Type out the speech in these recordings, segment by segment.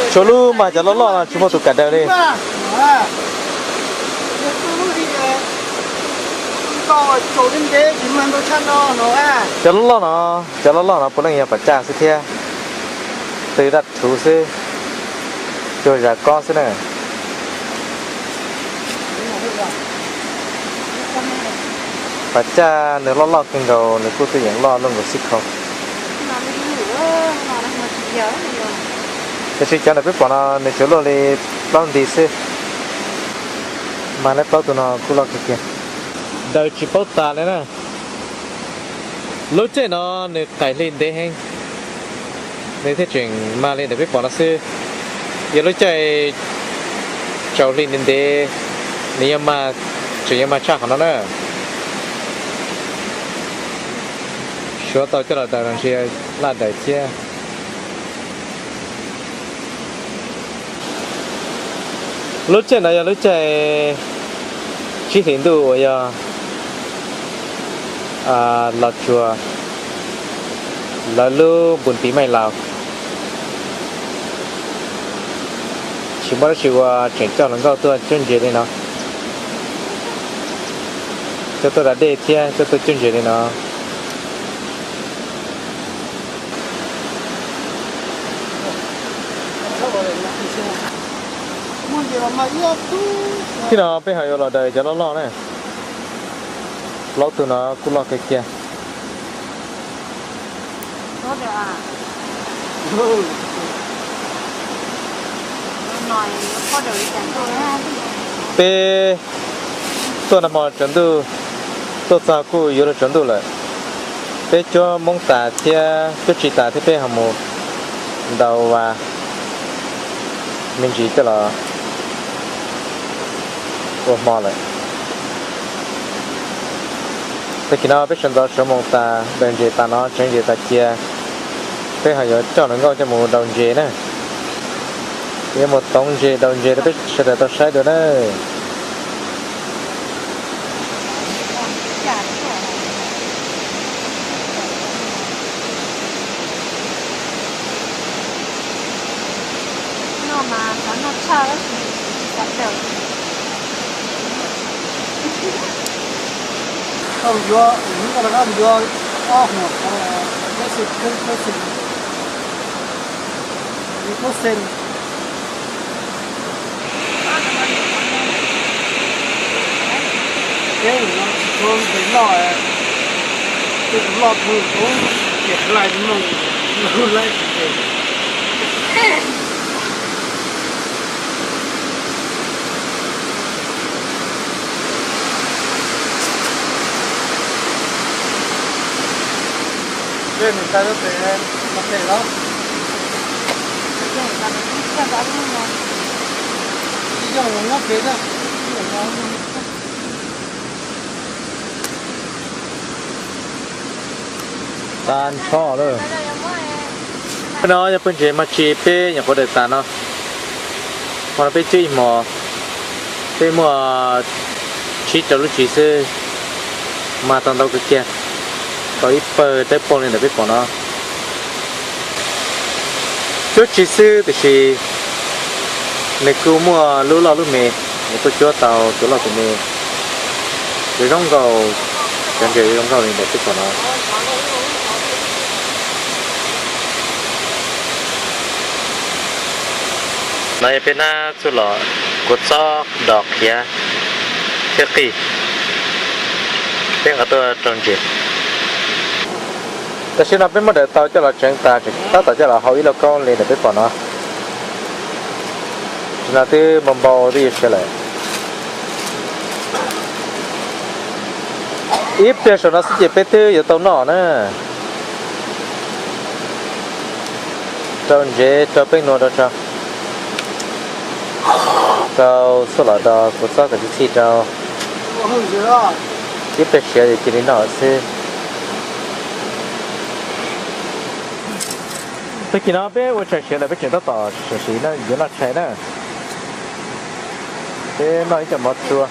Tshuav lub mas cov loj loj no tsis muaj tus kam daws li. Cov loj loj no, cov loj loj no puav leej yog pas caj xwb thiab. Tw daj rhuv xwb, cuag zas kob xwb na. Pas caj nws loj loj kawg nkaus, nws kuj twj yeem loj luaj nkaus xib khau. Tiam sis cov ntawm peb pom no nws tsuas luaj li plaub nti xwb. Mas lawv plaub tus no kuj loj kawg kiag, daws tsis paub tas li na. Lub caij no nws qaim hli ntev heev, nws thiaj tseem mag li ntawm peb pom no xwb. Yog lub caij tsaus hli ntev ntev, nws yuav mag, tseem yuav mag tshaj qhov no na. Suav tau coj los daws los ntshe laj daws thiab. Lub caij no yog lub caij tsib hlis ntuj uas yog los tsuag lawv lub npus ntiv maij laus. Tsis muaj dab tsi ua, tseem coj hluas nkauj tuaj cuab ntses li no, coj tuaj da dej thiab coj tuaj cuab ntses li no. Tib no peb ho yuav los daws cov loj loj na. Plaub tug no kuj loj kawg kiag. Peb tuaj nag hmo tsaus ntuj, tuaj txog kuj yuav luag tsaus ntuj lawm. Peb cuab moob tas thiab cuab tsi tas thiab peb ho mus ntaus vas me ntsis coj los ua hmo lawm. Tag kis no peb sawv ntxov sawv moos tas daws ntses tas no tseev ntses tas cia, peb ho yuav coj hluas nkauj coj mus daus ntses na. Yuav mus toov ntses daus ntses rau peb sawv daws tau saib dua na. Peb no tsis tshua nqis loj, peb tus loj kawg, tiam hlais moos lug laib. Peb mus tau pem no pem los, ib zaug nyob pem na. Tag nrho lawm. No yog pawg ntses mas tsis peb nyuam qhuav daws tas no. Hmo no peb cuab ib hmos, peb muaj tsib rau lub tsis xwb, mas tau ntau kawg kiag, tau ib pawg dawb paug li ntawm peb pom no. Cuab tsis xwb tiam sis nws kuj muaj lub loj lub me, nws kuj cuab tau tus loj tus me. Yuav zoo nkauj, cov ntses yuav zoo nkauj li ntawm peb pom no. No yog peb nab txuj lom kua txob dos qhiav thiab qij, peb nqa tuaj rau ntses. Tam sim no peb muab daws tau coj los tseev tas, tab tom coj los hau ib lauj kaub li ntawm peb pom no. Tam sim no twb npau npau twb yuav siav lawm. Ib pliag saum no xwb ces peb twb yuav tau noj na. Rau ntsev rau peb nua rau tso, rau xuj lom rau kua txob kom txi txhij rau. Ib pliag siav ces cia li noj xwb. Tag kis no peb ua tshais siav lawm peb tseem tab tom siav siav yuav noj tshais na. Peb noj ib co mov tsua,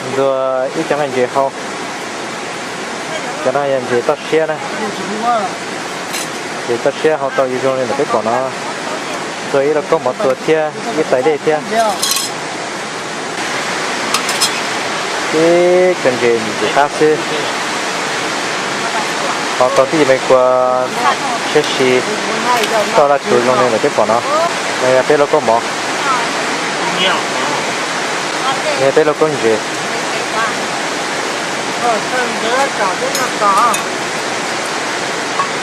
ntxuag ib co nqaij ntses hau. Cov no yog ntses toj siab na. Ntses toj siab hau tau zoo zoo li ntawm peb pom no. Txog ib lauj kaub mov txua thiab ib tais dej thiab. Ib co ntses ntxim qab xwb. Ho tau tib yam me kua siab si toj laj tsuv zoo li ntawm peb pom no. No yog peb lauj kaub mov, no yog peb lauj kaub ntses.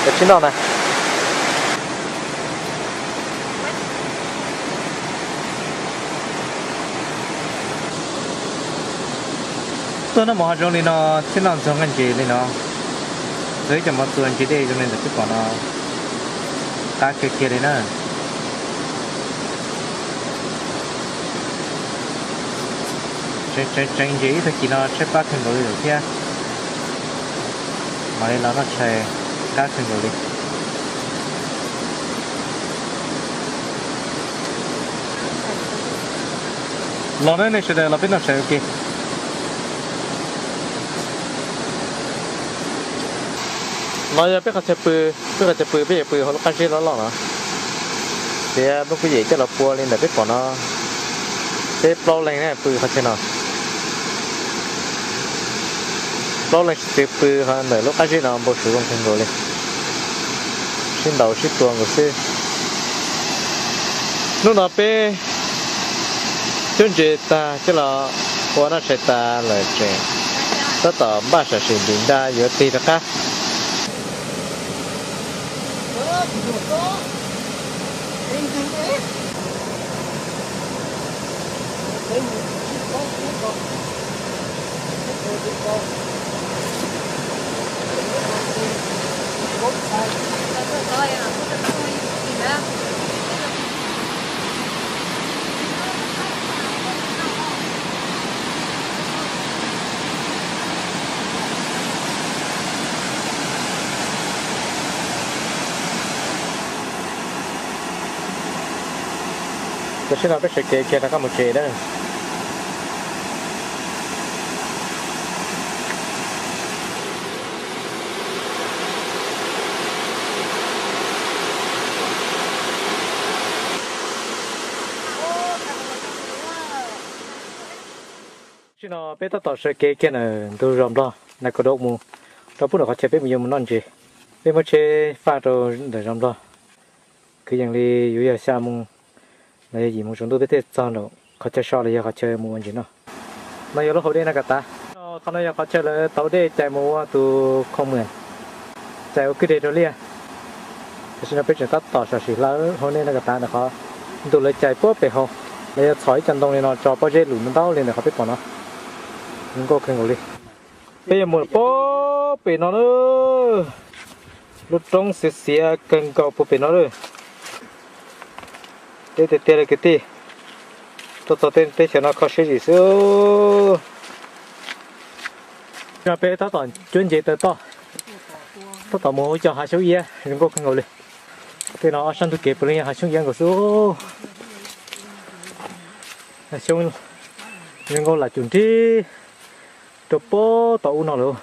Cov tsib noj na. Tuaj noj mov hav zoov li no thiab noj ntxuag nqaij ntses li no, txog ib co mov txua ntse dej zoo li ntawm peb pom no, qab kawg kiag li na. Tseem ntses ib tag kis no tshaib plab kawg nkaus li lawm thiab. Mam li los noj tshais qab kawg nkaus li. Los na nej sawv daws los peb noj tshais ua ke. No yog peb qhov chaw pw, peb qhov chaw pw peb yuav pw hauv lub qab zeb loj loj no. Tias muab kuv yem coj los pua li ntawm peb pom no, peb plaub leeg na pw qhov chaw no. Plaub leeg sib tw pw ntawm lub qab zeb no npau suav zoo kawg nkaus li. Sib ntaus sib tua nkaus xwb. Hnub no peb cuab ntses tag coj los ua noj tshais tas lawm tseem tab tom npaj sam sim ntim nra yuav tig rov qab. Tam sim no peb sawv kev kiag rov qab mus tsev na. Tam sim no peb tab tom sawv kev kiag ntawm ntug zos Nplog na, kaus dau mus rau pub ntawm qhov chaw peb mus yuav mus noj ntses. Peb muab tsheb faj rau ntawm zos Nplog, kwv yees li yuav yog xya moo los yog yim moo tsaus ntuj peb thiaj txog nraum qhov chaw so los yog qhov chaw mus ua ntses noj. No yog lub hauv dej Naj Kas Tav. Qhov no yog qhov chaw lawv tauv dej cais mus ua tus khoo mwas, cais ua kwj deg rau liaj. Tam sim no peb tseem tab tom sam sim hlawv hauv dej Naj Kas Tav ntawm qhov ntuj lawv cais puag pem hauv. Lawv yuav txhom ib co ntoo li no tso pob zeb lus ntau li ntawm qhov peb pom no. Zoo nkauj kawg nkaus li. Peb yuav mus puag pem no na. Lub roob xiav xiav kawg nkaus puag pem no lawm. Deb tiag tiag li kwv tij. Tuaj txog tej teb chaws no kho siab zim xwb. No peb tab tom cuab ntses taw toj, tab tom mus hauv cov hav xyoob iab zoo nkauj kawg nkaus li. Tej no ob sab ntug kev puav leej yog hav xyoob iab nkaus xwb. Hav xyoob zoo nkauj lam cum nrig rau puag tom ub no lawm.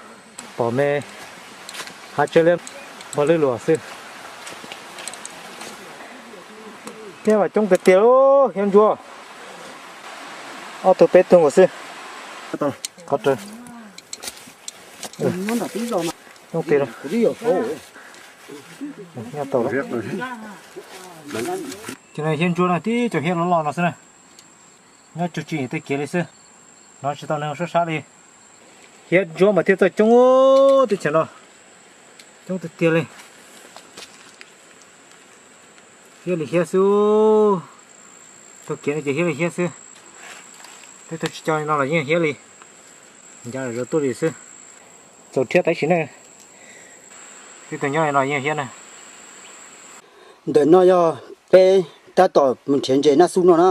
Pom me hav tsawb liab npog lwj luam xwb. Thiab mas coob tiag tiag, Hiab Ntsuab, ob tug peb tug nkaus xwb. Qhov raws. Coob tiag. Nyob tau. Ces no Hiab Ntsuab no tib cov hiab loj loj no xwb na. Nyob tsuj tsis tej kev li xwb, hnov tsis tau neeg suab sab li. Hiab Ntsuab mas thiaj txawj coob teb chaws no, coob tiag tiag li. Hiab li hiab xwb, taug kev no ces hiab li hiab xwb. Tej tug tsis coj li no los yeej hiab li, ncav zov tuaj li xwb. Txaus rhiab tab sis ne, tej tug nyob li no yeej hiab na. Ntawm no yog peb tab tom mus nrhiav ntses naj xub no na.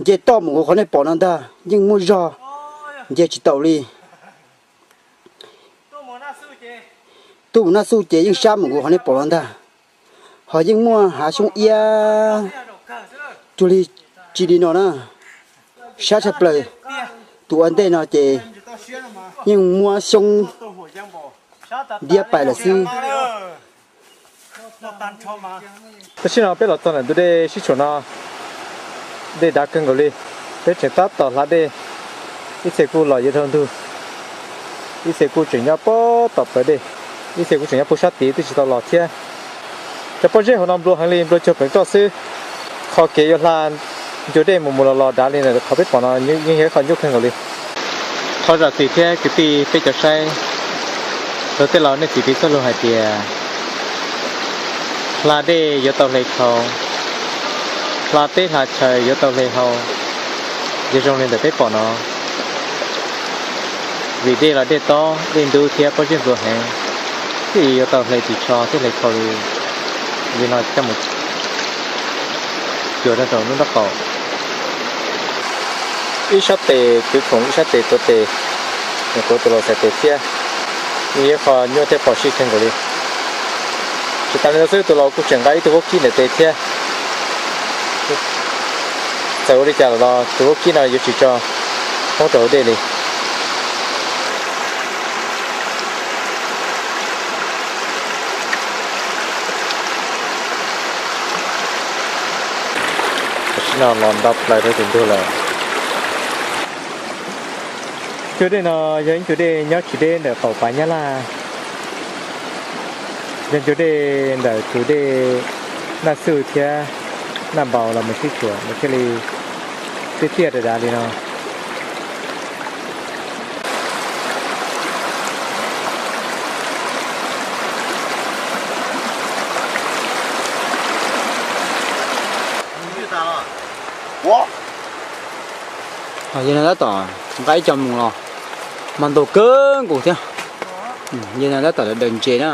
Nce toj mus nkaus qhov nej pom no ntag, yeej muaj zog, nce tsis taus li. Tuaj mus naj xub ces yeej sab mus nkaus qhov nej pom no ntag. Ho yeej muaj hav xyoob iab cuag li tsis li no na, sab tshaj plaws. Tus ua ntej no ces yeej muab xyoob ntiab pais lawm xwb. Tam sim no peb los txog ntawm ntug dej sib tshuam no, dej dav kawg nkaus li. Peb tseem tab tom hla dej, ib txhia kuj los yuav dhau ntug, ib txhia kuj tseem nyob pob tom plawv dej, ib txhia kuj tseem nyob puag sab tid twb tsis tau los thiab. Cov pob zeb hauv no nplua heev li, nplua cuag pleev roj xwb. Qhov kev yuav hla ncua dej mus mus los los dav li ntawm qhov peb pom no yeej yog ib qho nyuaj kawg nkaus li. Thov zam txim thiab kwv tij peb cov saib, luag tej laus nej txim piv txoj lus hais tias hla dej yuav tau hle khau, hla teb hla chaw yuav tau hle hau. Yog zoo li ntawm peb pom no, vim dej los dej tob dej ntub thiab pob zeb nplua heev, thiaj yuav tau hle ris tsho thiab hle khau li, li no coj mus cuag rau saum lub nraub qaum. Ib sab tes kwv khoom ib sab tes tuav tes, nyuam qhuav tus laus txhais tes thiab, yeej yog ib qho nyuaj thiab phom sij kawg nkaus li. Tsis tas li ntawd xwb, tus laus kuj tseem nqa ib tug vaub kib ntawm tes thiab. Txawm ua li cas los tus vaub kib no yuav tsis tso poob rau hauv dej li. Tam sim no los nto plaws rau tim ntug lawm. Ncua dej no yog ib ncua dej nyob tsis deb ntawm qaum pav Nyab Laj, yog ncua dej ntawm tus dej Naj Xuj thiab Naj Npaus los mus sib tshuam nws thiaj li tiaj tiaj dav dav li no. Yog no tab tom nqa ib co mus los mas ntau kawg nkaus thiab. Yog no tab tom daws ntses na.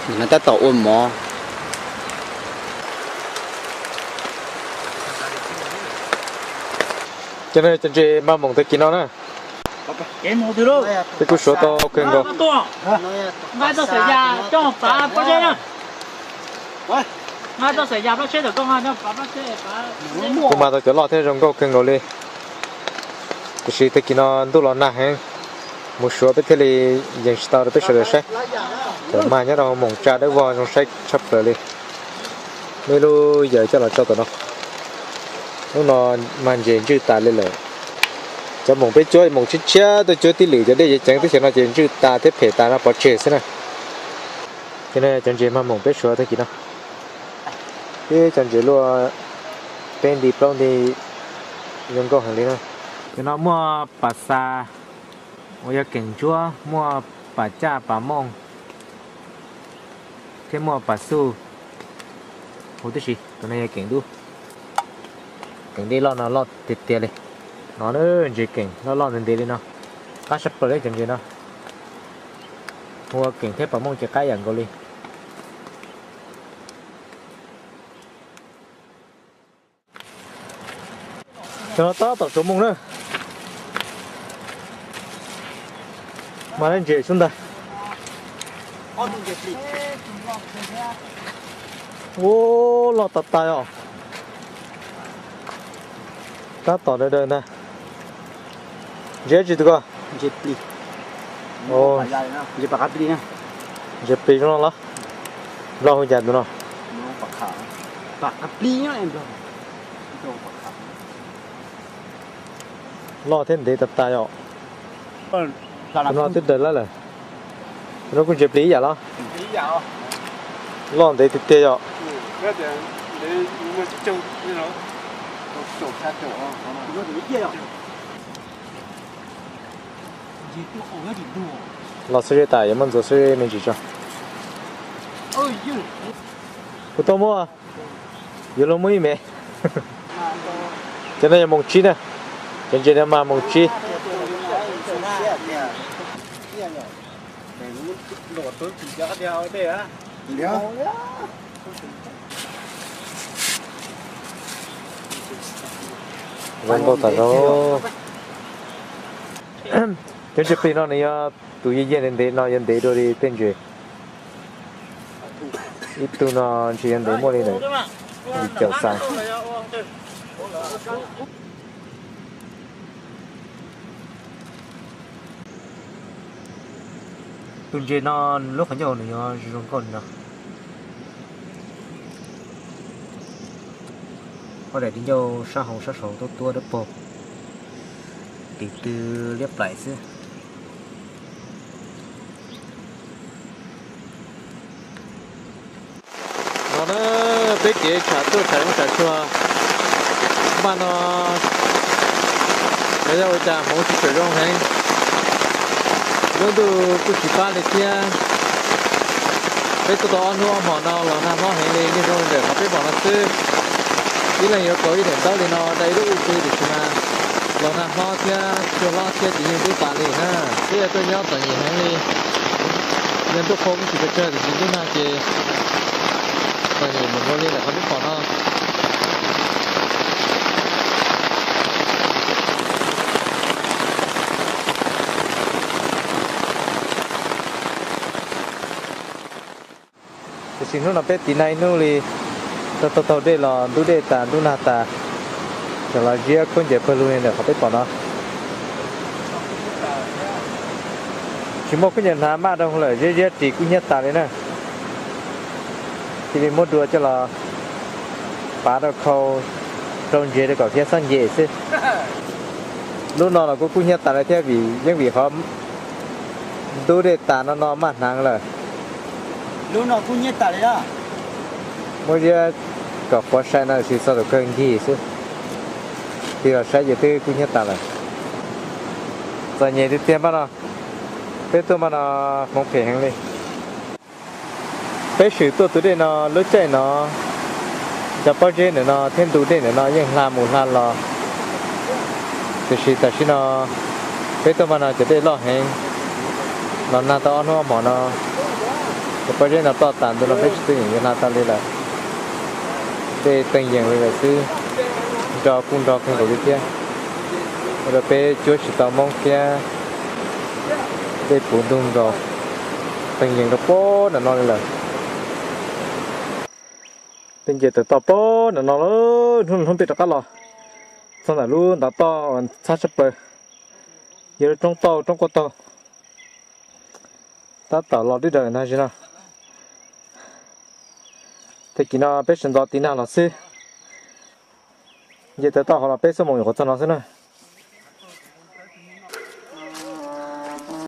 Yog no tab tom ua mov. Cov no cov ntses mag moos tag kis no na. Peb kuj suav tau kawg nkaus. Kuj mag tau cov loj thiab zoo nkauj kawg nkaus li. Tiam sis tag kis no ntuj los nag heev, mus suav peb thiaj li yees tsis tau rau peb sawv daws saib. Cov mag nyob rau hauv moos tsa dawb vog zoo saib tshaj plaws li. Muaj ib lub yawg coj los tso tom no. Lub no mag ntses ntswj tas li lawm. Cov moos peb cuab moos tshiab tshiab tuaj cuab tib lwm cov dej ceev ceev teb chaws no ces ntswj tas thiab phem tas no pov tseg xwb na. Ces no cov ntses mag moos peb suav tag kis no. Ib cov ntses luaj peb nti plaub nti zoo nkauj heev li na. Cov no muaj pas xa uas yog keem ntsuab, muaj pas caj pas mooj, thiab muaj pas xuj huv tib si. Tus no yog keem dub, keem dej loj no loj tiag tiag li. No ntses keem loj loj ntev ntev li no, qab sab plaws li cov ntses no. Ua keem thiab pas mooj ces qab yam nkaus li. Cov no tab tom tsuav moos na. Mas lawv ntses xub ntag. Ub, loj tas tas os. Tab tom daws daws ntag. Ntses dab tsi tus ko? Ntses plis zoo no los? Nplog hu cas tus no? Loj thiab ntev tas tas yom. Tus no twb daws lawm lawm. Tus no kuj ntses plis ib yam los? Loj ntev tiag tiag yom. Los xwb tas yuav muab ntxuav xwb me ntsis tso. Kuv tau muaj, yuav luag muaj ib me. Cov no yog moos tsib na, cov ntses no mas moos tsib. Zoo nkauj tas zog. Cov ntses plig no nws yog tus yej yej ntev ntev no yuav ntev dua li tej ntses. Ib tug no ntshe yuav ntev muaj li ntawm yim caum xas. Tus ntses no lub qhov ncauj nws yuav zoo zoo nkauj li no. Ob daim di ncauj sab hauv sab saud tuab tuab dawb paug, tis tw liab plaim xwb. No na, peb kev tsham tuaj tsham zoov tsham tsuag npaj no, yog ua cas hmoov tsis tshua zoo heev, lub ntuj kuj tsis pab li thiab. Peb tuaj tau ob hnub ob hmo no los nag hlob heev li, yeej zoo li ntawm qhov peb pom no xwb. Ib leeg yuav kaus ib daim ntaub li no da ib lub ub pw tiam sis mas los nag hlob thiab tsuag hlob thiab ces yeej dub tas li na. Peb yog tuaj nyob txom nyem heev li, yog ntuj qhua kuj tsis pes tsawg tiam sis ntuj nag ces txom nyem mus ua li ntawm qhov peb pom no. Tiam sis hnub no peb tiv nag ib hnub li, tau taug dej los ntub dej tas ntub nag tas, tseem los ziab khaub ncaws pawg lug li ntawm qhov peb pom no. Tsis muaj khaub ncaws hnav maj rau lawm, ziab ziab ris kub hnyiab tas li na. Cia li muab dua coj los pav rau khau rau ntses rau kom khiav xab nce xwb. Lub no los kuj kub hnyiab tas li thiab vim yeej vim qhov ntub dej tas no no maj hnav lawm. Muab ziab kom quav sai no sis txog tus kawg ncig xwb, tig los saib ces twb kub hnyiab tas lawm. Txom nyem tiag tiag npaj no, peb tuaj npaj no hmoov phem heev li. Peb swm tuaj tus dej no lub caij no, cov pob zeb ntawm no thiab ntu dej ntawm no yeej hla mus hla los. Tiam sis tam sim no peb tuaj npaj no cov dej loj heev, los nag tau ob hnub ob hmo no, cov pob zeb no ploj tas ntu no peb tsis tuaj yeem yuav hla tau li lawm. Dej teeg yees li lawm xwb, nro kuj nro kawg nkaus li thiab. Ua rau peb cuab tsis tau moob thiab dej puv ntug nkaus, teeg yees rau pob nram no li lawm. Peb nce tawm toj pob nram no lawm, hnub hnub peb rov qab los txog ntawm lub ntav toj uas txhab tshaj plaws, yog lub roob tauj roob quaj taug. Tab tom los dib daws na sis no. Tag kis no peb sawv ntxov tiv nag los xwb. Nce tawm toj hauv los peb xuab moos nyuam qhuav txog no xwb na.